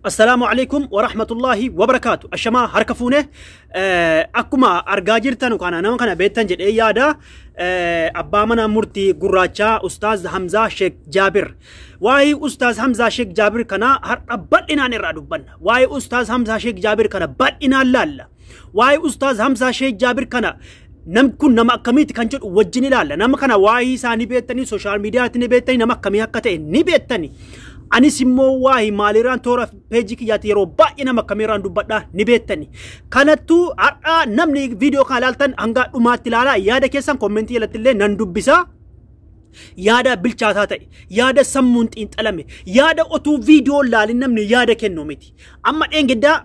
Assalaamu alaikum wa rahmatullahi wa barakaatu. Ashamaa harka fuune, akkuma argaa jirtan kana nama kana beektan jedhee yaada, abbaa mana murtii gurraachaa Ustaaz Hamzaa Sheek Jaabir. Waa'ee Ustaaz Hamzaa Sheek Jaabir kana har'a bal'inaan irraa dubbanna. Waa'ee Ustaaz Hamzaa Sheek Jaabir kana bal'inaan laalla. Waa'ee Ustaaz Hamzaa Sheek Jaabir kana namni kun nama akkamiiti kan jedhu wajjin ilaalla. Nama kana waa'ee isaanii beektanii, social miidiyaatti ni beektanii, nama akkamii akka ta'e ni beektanii. Anis immoo waa'ee maalirraan toora peejii kiyyaatti yeroo baay'ee nama akkamiirraan dubbadhaa ni beektani. Kanattuu har'a namni viidiyoo kana ilaaltan hanga dhumaatti ilaalaa, yaada keessan commentii jalatti illee nan dubbisaa. Yaada bilchaataa ta'e, yaada sammuun xiinxalame, yaada otuu viidiyoo laalin namni yaada kennu miti. Amma dheengaddaa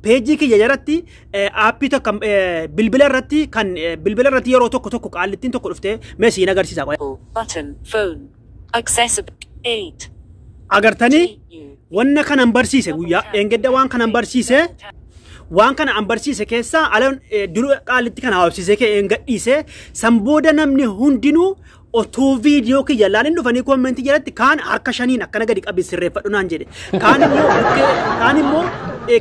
peejii kiyya jalatti aappii tokko bilbila irratti kan bilbila irratti yeroo tokko tokko qaallittiin tokko dhuftee mee siin agarsiisa. Button, phone, accessible, 8. Agartanii, wanna kanan barsiise guyyaa dheengadda waan kanan barsiise, waan kana an barsiise keessaa ala dura qaalitti kana hawaasisee ka'ee gadhiise. San booda namni hundinuu otuu viidiyoo kiyya laalin dhufanii commentii jalatti kaan harka shaniin akkana gadi qabi sirreeffadhu naan jedhe, kaan immoo bukkee, kaan immoo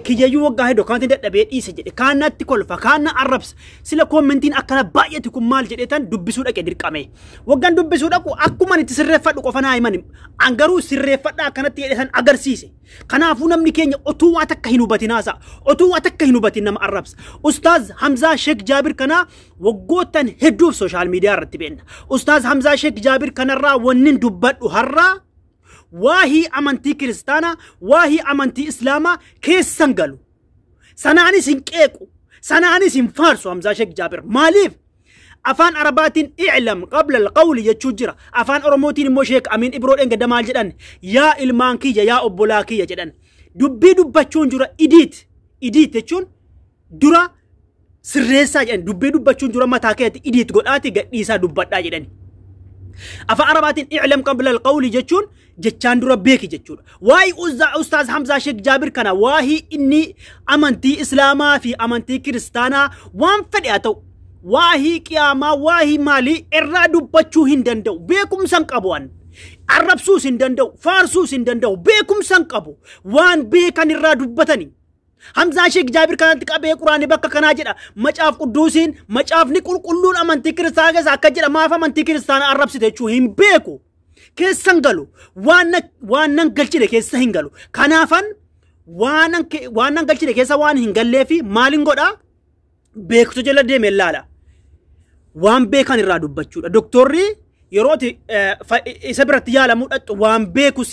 kiyyayyuu waggaa hedduu akkanatti dadhabee dhiise jedhe, kaan natti kolfa, kaan na arrabsa. Sila commentiin akkana baay'atu kun maal jedhee tan dubbisuu dhaqe dirqame. Waggaan dubbisuu dhaqu akkuma itti sirreeffadhu qofa naa himan, an garuu sirreeffadha akkanatti jedhe san agarsiise. Kanaafuu namni keenya otuu waa takka hin hubatin haasa'a, otuu waa takka hin hubatin nama arrabsa. Ustaaz Hamzaa Sheek Jaabir kana waggoottan hedduuf social media irratti beekna. Ustaaz Hamzaa Sheek Jaabir kanarraa wannin dubbadhu har'aa waahii amantii kiristaanaa, waahii amantii islaamaa keessan galu. Sanaanis hin qeequ, sanaanis hin faarsu Hamzaa Sheek Jaabir. Maaliif? Afaan Arabaatiin "اعلم قبل القول" jechuu jira. Afaan Oromootiin immoo Sheek Amiin Ibroo dheengadda maal jedhan? "Yaa ilmaan kiyya, yaa obbolaa kiyya" jedhan. Dubbii dubbachuun dura edit. Edit jechuun dura sirreessaa jedhan. Dubbii dubbachuun dura mataa keetti edit godhaati gadhiisaa dubbadhaa jedhani. Afaan Arabaatiin "اعلم قبل القول" jechuun jechaan dura beeki jechuudha. Waa'ee Ustaaz Hamzaa Sheek Jaabir kana waa'ee inni amantii Islaamaa fi amantii Kiristaanaa waan fedhe haa ta'u, waa'ee qiyaamaa, waa'ee maalii irraa dubbachuu hin danda'u. Beekumsa hin qabu an. Arrabsuus hin danda'u, faarsuus hin danda'u, beekumsa hin qabu. Waan beekan irraa dubbatani. Hamzaa Sheek Jaabir kanatti qabee quraanii bakka kanaa jedha. Macaaf qudduusiin, macaafni qulqulluun amantii kiristaanaa keessa akka jedha, maaf amantii kiristaanaa arrabsite jechuu hin beeku. Keessa hin galu. Waan nan galchine keessa hin galu. Kanaafan waan nan galchine keessa waan hin gallee fi maalin godhaa? Beektu jala deemee ilaala. Waan beekan irraa dubbachuudha. Doktorri yeroo ati isa biratti yaalamuu dhaqxu waan beeku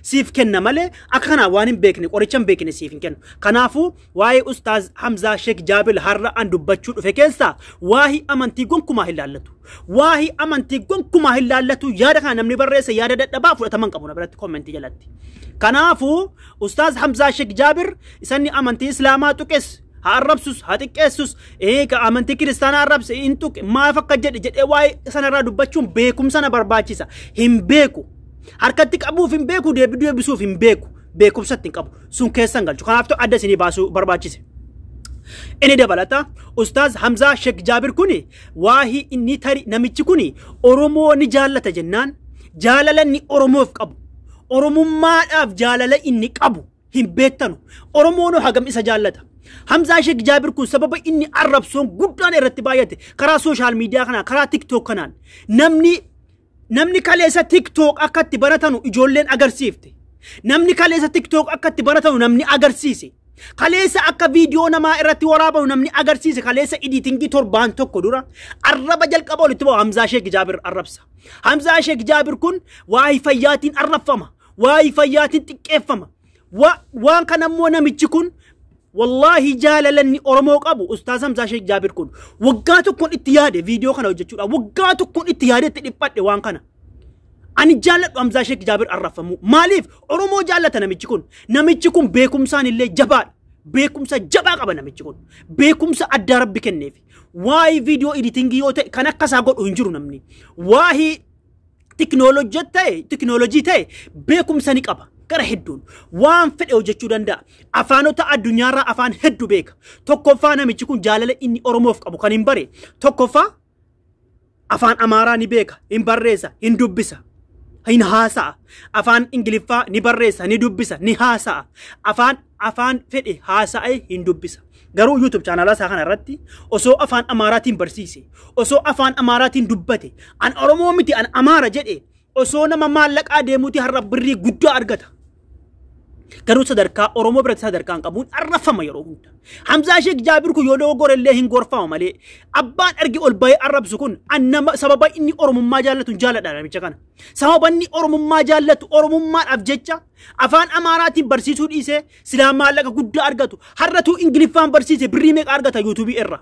siif kenna malee akka kanaa waan hin beekne, qoricha hin beekne siif hin kennu. Kanaafuu waa'ee Ustaaz Hamzaa Sheek Jaabir har'a an dubbachuu dhufe keessaa waa'ee amantii gonkumaa hin laallatu. Waa'ee amantii gonkumaa hin laallatu. Yaada kana namni barreesse yaada dadhabaa fudhataman qabu na biratti commentii jalatti. Kanaafuu Ustaaz Hamzaa Sheek Jaabir isanni amantii Islaamaa tuqes haa arrabsus haa xiqqeessus, eega amantii kiristaanaa arrabse hin tuqe, maaf akka jedhe jedhee waa'ee sanarraa dubbachuun beekumsa na barbaachisa. Hin beeku. Harkatti qabuuf hin beeku, deebii deebisuuf hin beeku. Beekumsa hin qabu. Sun keessa hin galchu. Kanaaf adda isinii baasuu barbaachise. Inni dabalata Ustaaz Hamzaa Sheek Jaabir kuni waahii inni tari namichi kuni Oromoo ni jaallata jennaan, jaalala inni Oromoof qabu, Oromummaadhaaf jaalala inni qabu hin beektanu. Oromoon hagam isa jaallata? Hamzaa Sheek Jaabir kun sababa inni arrabsoon guddaan irratti baay'ate karaa social media kanaa, karaa TikTok kanaan, namni kaleessa TikTok akka itti baratanu ijoolleen agarsiifte. Namni kaleessa TikTok akka itti baratanu namni agarsiise. Kaleessa akka viidiyoo namaa irratti waraabanu namni agarsiise, kaleessa editingii torbaan tokko dura arraba jalqaba walitti ba'u Hamzaa Sheek Jaabir arrabsa. Hamzaa Sheek Jaabir kun waa'ee fayyaatiin arrabfama. Waa'ee fayyaatiin xiqqeeffama. Waan kana immoo namichi kun wallaahi jaalalanni Oromoo qabu, Ustaaz Hamzaa Sheek Jaabir kun waggaa tokkoon itti yaade viidiyoo kana hojjechuudha. Waggaa tokkoon itti yaade, itti dhiphadhe waan kana. Ani jaalladhu Hamzaa Sheek Jaabir arrabfamu. Maaliif? Oromoo jaallata namichi kun. Namichi kun beekumsaan illee jabaadha. Beekumsa jabaa qaba namichi kun. Beekumsa addaa Rabbi kenneef. Waa'ee viidiyoo editingii yoo ta'e kan akka isaa godhu hin jiru namni. Waa'ee tiknoolojii ta'e beekumsa ni qaba. Gara hedduun waan fedhe hojjechuu danda'a. Afaanota addunyaarraa afaan hedduu beeka. Tokkoffaa, namichi kun jaalala inni Oromoof qabu kan hin bare. Tokkoffaa, afaan Amaaraa ni beeka, hin barreessa, hin dubbisa. Hin haasa'a. Afaan Ingiliffaa ni barreessa, ni dubbisa, ni haasa'a. Afaan fedhe haasa'ee hin dubbisa. Garuu YouTube chaanala isaa kana irratti osoo afaan Amaaraatiin barsiise, osoo afaan Amaaraatiin dubbate, an Oromoo miti an Amaara jedhe, osoo nama maallaqaa deemuuti har'a birrii guddaa argata. Garuu sadarkaa Oromoo biratti sadarkaa hin qabuun arrafama yeroo hunda. Hamzaa Sheek Jaabir kun yoo dogoggore illee hin gorfama malee abbaan arge ol bahee arrabsu kun an nama sababa inni Oromummaa jaallatu hin jaalladha namicha kana. Sababa inni Oromummaa jaallatu Oromummaadhaaf jecha afaan Amaaraatiin barsiisuu dhiisee silaa maallaqa guddaa argatu. Har'atuu Ingiliffaan barsiise birrii meeqa argata yuutuubii irra.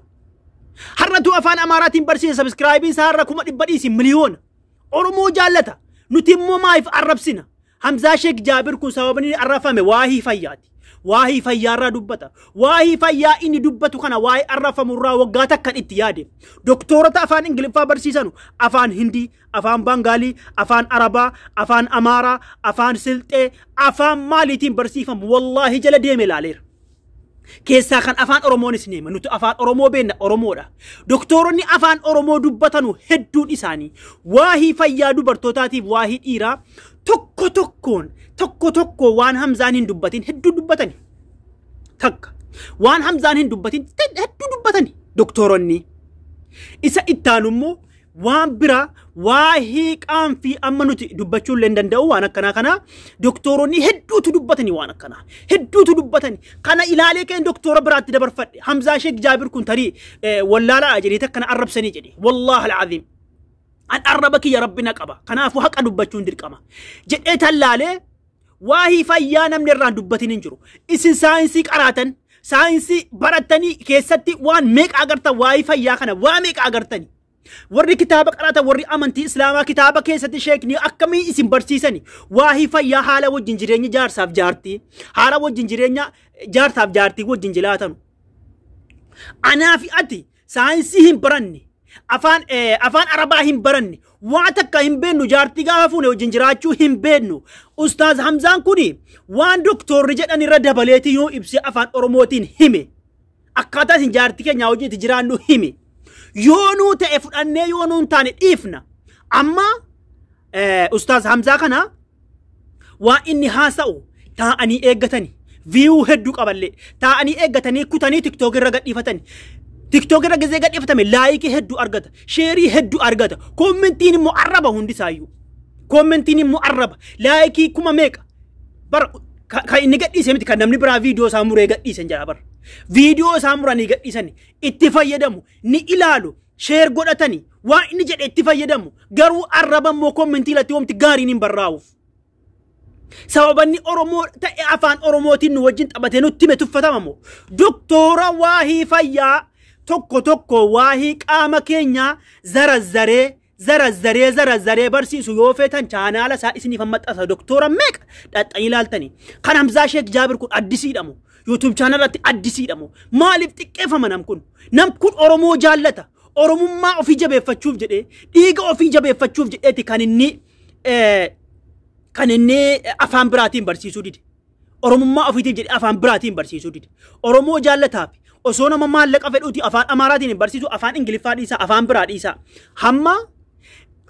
Har'atuu afaan Amaaraatiin barsiise sabiskiraayibiin isaa har'a 100,000 dhiisi miliyoona. Oromoo jaallata. Nuti immoo maaliif arrabsina? Hamzaa Sheek Jaabir kun sababni inni arrafame waahii fayyaati. Waahii fayyaarraa dubbata. Waahii fayyaa inni dubbatu kana waa'ee arrafamurraa waggaa takkan itti yaade. Doktoorota afaan Ingiliffaa barsiisanu afaan Hindii, afaan Bangaalii, afaan Arabaa, afaan Amaaraa, afaan Silxee, afaan maaliitiin barsiifamu wallaahi jala deeme ilaaleera. Keessaa kan afaan Oromoonis ni hima. Nuti afaan Oromoo beenna Oromoodha. Doktooronni afaan Oromoo dubbatanu hedduun isaanii waahii fayyaa dubartootaatiif waahii dhiiraa tokko tokkoon tokko tokko waan Hamzaan hin dubbatin hedduu dubbatani. Takka waan Hamzaan hin dubbatin hedduu dubbatani doktooronni. Isa ittaanu immoo waan biraa waahii qaanfii amma nuti dubbachuu illee hin danda'u waan akkanaa kana doktooronni hedduutu dubbatani waan akkanaa hedduutu dubbatani. Kana ilaalee ka'een doktoora biraatti dabarfadhe. Hamzaa Sheek Jaabir kun tarii wallaalaa jedhee akkana arrabsanii jedhe. Wallaahi al'aziim. An arraba kiyya rabbi na qaba. Kanaafuu haqa dubbachuun dirqama. Jedhee tallaalee waahii fayyaa namni irraan dubbatin hin jiru. Isin saayinsii qaraatan, saayinsii barattanii keessatti waan meeqa agartan waahii fayyaa kana waa meeqa agartani. Warri kitaaba qaraatan, warri amantii Islaamaa kitaaba keessatti sheekni akkamii isin barsiisani waahii fayyaa haala wajjin jireenya jaarsaaf jaartii, haala wajjin jireenya jaarsaaf jaartii wajjin jiraatanu. Anaa fi ati saayinsii hin baranne, afaan Arabaa hin baranne, waa takka hin beennu, jaartii gaafa fuune wajjin jiraachuu hin beennu. Ustaaz Hamzaan kuni waan doktorri jedhan irra dabaleeti yoo ibsee afaan Oromootiin hime, akkaataa isin jaartii keenyaa wajjin itti jiraannu hime. Yoo nuu ta'e fudhannee yoo nuu hin taane dhiifna. Amma Ustaaz Hamzaa kana waa inni haasa'u taa'anii eeggatani. Viyuu hedduu qaballee taa'anii eeggatanii kutanii tiktook irra gadhiifatani. Tiktook irra gizee gadhiifatame laayikii hedduu argata, sheerii hedduu argata, koommentiin immoo arraba hundisaayyuu. Koommentiin immoo arraba, laayikii kuma meeqa. Bara kan inni gadhiise miti kan namni biraa viidiyoo isaa muree gadhiisan jedha bara. Viidiyoo isaa muranii gadhiisan itti fayyadamu, ni ilaalu, sheer godhatani, waan inni jedhe itti fayyadamu. Garuu arraba immoo koommentii irratti wanti gaariin hin barraa'uuf. Sababanni Oromoo ta'e afaan Oromootiin nu wajjin taphatee nutti hime tuffatama moo? Doktoora waahii fayyaa tokko tokko waahii qaama keenyaa zarazzaree zarazzaree zarazzaree barsiisu yoo feetan chaanaala isaa isiniif maxxansa. Doktoora meeqa dhaxxanii ilaaltanii. Kan Hamzaa Sheek Jaabir kun addisiidhamu. YouTube chaanaala irratti addisiidhamu. Maaliif xiqqeeffama nam kun? Nam kun Oromoo jaallata. Oromummaa ofii jabeeffachuuf jedhee dhiiga ofii jabeeffachuuf jedheeti kan inni afaan biraatiin barsiisuu dide. Oromummaa ofiitiif jedhee afaan biraatiin barsiisuu dide. Oromoo jaallataaf osoo nama maallaqa fedhuuti afaan Amaaraatiin hin barsiisu, afaan Ingiliffaa dhiisaa, afaan biraa dhiisaa. Hamma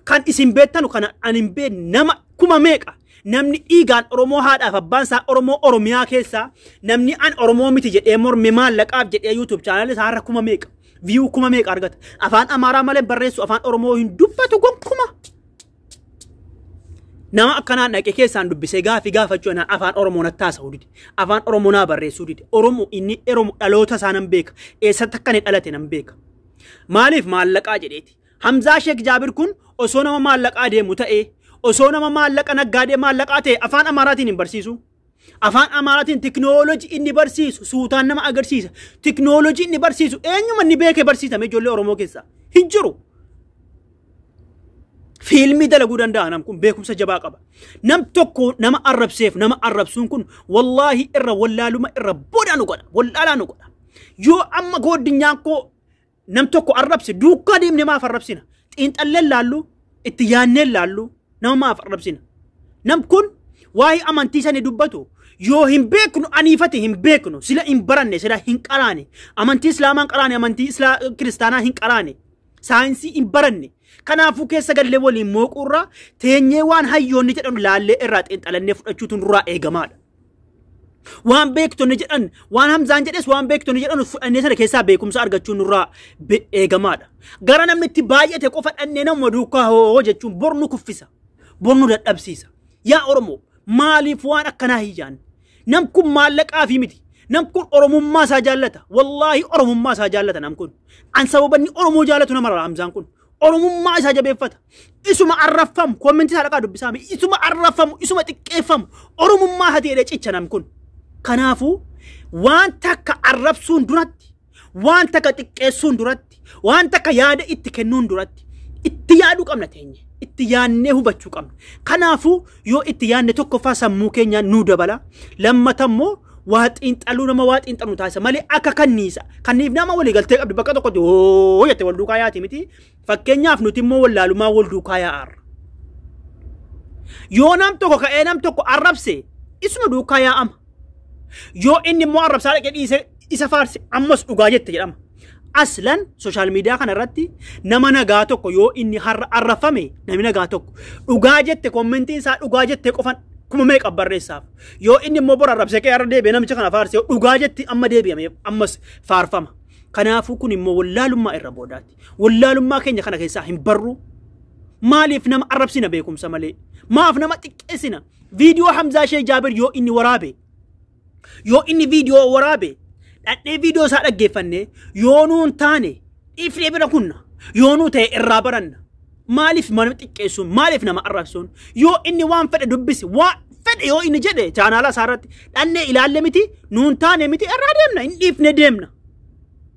kan isin beektanu kana an hin beekne nama kuma meeqa namni dhiigaan Oromoo haadhaaf abbaan isaa Oromoo Oromiyaa keessaa namni an Oromoo miti jedhee morme maallaqaaf jedhee YouTube chaanaalii isaa har'a kuma meeqa viyuu kuma meeqa argata. Afaan Amaaraa malee barreessu afaan Oromoo hin dubbatu gonkumaa. Nama akkanaan dhaqee keessaan dubbisee gaafii gaafachuu anaan afaan Oromoo natti haasa'uu dide. Afaan Oromoo naa barreessuu dide. Oromoo inni Oromoo dhaloota isaa nan beeka. Eessatti akka inni dhalate nan beeka. Maaliif maallaqaa jedheeti. Hamzaa Sheek Jaabir kun osoo nama maallaqaa deemu ta'ee, osoo nama maallaqa naggaadee maallaqaa ta'e afaan Amaaraatiin hin barsiisu. Afaan Amaaraatiin tiknooloojii inni barsiisu suutaan nama agarsiisa. Tiknooloojii inni barsiisu eenyuma inni beekee barsiisame ijoollee Oromoo keessaa hin jiru. Fiilmii dalaguu danda'a nam kun beekumsa jabaa qaba. Nam tokko nama arrabseef nama arrabsuun kun wallaahi irra wallaaluma irra boodaa nu godha. Wallaalaa nu godha. Yoo amma gooddinyaan koo nam tokko arrabse duukaa deemnee maaf arrabsina? Xiinxalleen laallu itti yaanneen laallu nama maaf arrabsina? Nam kun waa'ee amantii sani dubbatu yoo hin beeknu aniifate hin beeknu sila hin baranne sila hin qaraane amantii Islaamaa hin qaraane amantii Kiristaanaa hin qaraane. Saayinsii hin baranne. Kanaafuu keessa gallee waliin mooquurraa teenyee waan hayyoonni jedhan laallee irraa xiinxalannee fudhachuutu nurraa eegamaadha. Waan beektonni jedhan, waan Hamzaan jedhes, waan beektonni jedhan fudhannee sana keessaa beekumsa argachuun nurraa eegamaadha. Gara namni itti baay'ate qofa dhannee nama duukaa hoo jechuun bor nu kuffisa. Bor nu dadhabsiisa. Yaa Oromoo, maaliif waan akkanaa hin yaanne? Nam kun maallaqaa fi miti. Nam kun Oromummaa isaa jaallata. Wallaahi Oromummaa isaa jaallata nam kun. An sababa inni Oromoo jaallatu nama rara Hamzaan kun. Oromummaa isaa jabeeffata. Isuma arraffamu, commentii isaa dhaqaa dubbisaa, isuma arraffamu, isuma xiqqeeffamu, Oromummaa isaa ta'ee cicha nam kun. Kanaafuu waan takka arrabsuun duratti, waan takka xiqqeessuun duratti, waan takka yaada itti kennuun duratti itti yaaduu qabna teenye. Itti yaadnee hubachuu qabna. Kanaafuu yoo itti yaadne tokkoffaa sammuu keenya nuu dabala. Lammata immoo waa xiinxaluu nama waa xiinxaluu taasisa malee akka kanniisa. Kanniif nama walii galtee qabdi bakka tokkotti hoo jette wal duukaa yaati miti. Fakkeenyaaf nuti immoo wallaalumaa wal duukaa yaa'arra. Yoo nam tokko ka'ee nam tokko arrabse isuma duukaa yaa'ama. Yoo inni immoo arrabsaa dhaqee dhiise isa faarse ammas dhugaa jette jedhama. Aslan social media kana irratti nama nagaa tokko yoo inni har'a arrafame namni nagaa tokko dhugaa jette commentiin isaa dhugaa jette qofan kuma meeqa barreessaaf. Yoo inni immoo bor arrabsee ka'ee har'a deebi'ee namicha kana faarse dhugaa jetti amma deebi'ame ammas faarfama. Kanaafuu kun immoo wallaalummaa irra boodaati. Wallaalummaa keenya kana keessaa hin barru. Maaliif nama arrabsina beekumsa malee? Maaf nama xiqqeessina? Viidiyoo Hamzaa Shee Jaabir yoo inni waraabe, yoo inni viidiyoo waraabe dhadhee viidiyoo isaa dhaggeeffanne yoo nuun taane dhiifnee bira kunna, yoo nuu ta'e irraa baranna. Maaliif nama xiqqeessuun, maaliif nama arrabsuun? Yoo inni waan fedhe dubbise, waan fedhe yoo inni jedhe chaanaala isaa irratti dhannee ilaalle miti, nuun taane miti, irraa deemna, hin dhiifne deemna.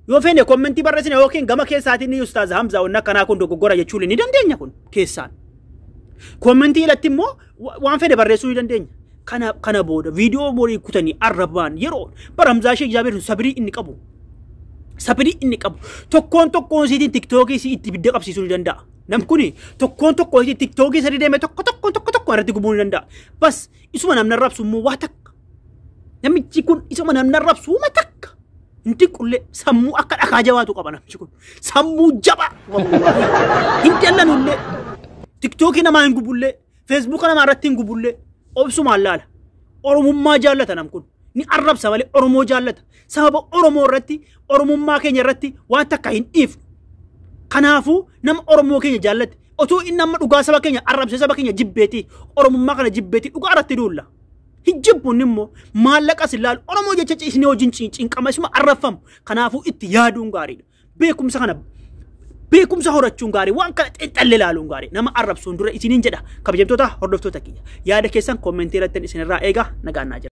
Yoo feene commentii barreessine yookiin gama keessaatiin ni Ustaaz Hamzaa wanna akkanaa kun dogoggora jechuun ni dandeenya kun keessaan. Commentii irratti immoo waan fedhe barreessuu ni dandeenya. Kana booda viidiyoo borii kutanii arrabaan yeroo bara Hamzaa Sheek Jaabir sabirii inni qabu. Sabirii inni qabu. Tokkoon tokkoon isiitiin tiktookii isii itti ibidda qabsiisuu ni danda'a. Nam kuni tokkoon tokkoon isiitiin tiktookii sadii deemee tokko tokkoon tokko tokkoon irratti gubuu ni danda'a. Bas isuma namni arrabsu immoo waa takka. Namichi kun isuma namni arrabsu waa takka. Hin xiqqullee sammuu akka dhakaa jabaatu qaba namichi kun. Sammuu jabaa. Wallaahi. Hin dallanullee. Tiktookii namaa hin gubullee. Feesbuuka namaa irratti hin gubullee. Obsumaan laala. Oromummaa jaallata nam kun. Ni arrabsa malee Oromoo jaallata. Sababa Oromoo irratti, Oromummaa keenya irratti waan takka hin dhiifnu. Kanaafuu nama Oromoo keenya jaallate otoo inni amma dhugaa saba keenya arrabsee saba keenya jibbeetii, Oromummaa kana jibbeetii dhugaa irratti duulla. Hin jibbuun immoo maallaqas hin laalu. Oromoo jecha isinii wajjin cinqama isuma arrabfamu. Kanaafuu itti yaaduun gaariidha. Beekumsa kana beekumsa horachuun gaarii, waan kana xiinxallee ilaaluun gaarii. Nama arrabsuun dura isiniin jedha. Kabajamtoota hordoftoota kiyya. Yaada keessan commentii irratti isinirraa eega. Nagaan naa jira.